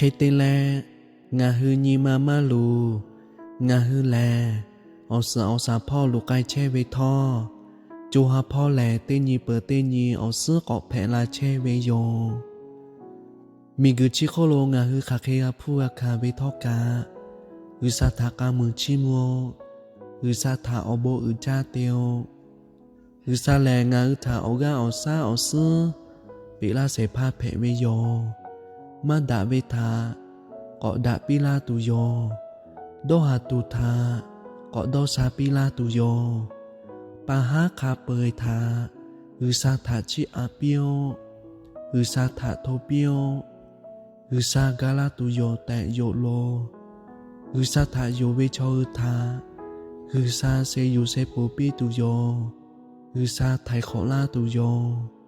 Hk'e te leh, ngaˬ hui nyi ma maˇ luˬ. Ngaˬ hui lehˬ, awˬ suhˍ awˬ shaˍ hpawˇ loꞈ k'ai chehˇ ve htawˇ, co ha hpawˇ lehˬ teˇ nyi peuˬ teˇ nyi awˬ suhˉ k'awꞈ hpehꞈ la chehˇ ve yoˬ. Miˬguiˬ chi hk'oˆ lo ngaˬ hui hk'aˬ hk'e g'a hpuˇ g'a hkanˍ ve htawˇ kaꞈ, G'uiˬsha htaꞈ k'a muiˬ chiˇ mvuh-oˆ. G'uiˬsha htaꞈ awˬ bon uiˍ jaˇ te-oˆ. G'uiˬsha lehˬ, ngaˬ hui htaꞈ awˬ g'aˇ awˬ shaˉ awˬ suhˉ peꞈ laˇ shehˍ hpaˇ hpehꞈ ve yoˬ. Maˇ daꞈ ve htaꞈ k'awꞈ daꞈ piˇ laˇ tuˬ yoˬ. Dawˇ haˍ tuˬ htaꞈ k'awꞈ dawˇ sha piˇ laˇ tuˬ yoˬ. Pa haˉ hk'a peu-eˬ htaꞈ G'uiˬsha htaꞈ chiˇ aꞈ piˇ-oˆ. G'uiˬsha htaꞈ hto piˇ-oˆ. G'uiˬsha ga laˇ tuˬ yoˬ tehꞈ yonˍ loˬ. G'uiˬsha htaꞈ yonˍ ve chaw hui htaꞈ G'uiˬsha sheh yuˬ sheh ponˬ piˇ tuˬ yoˬ. G'uiˬsha htaiˍ hk'awꞈ laˇ tuˬ yoˬ.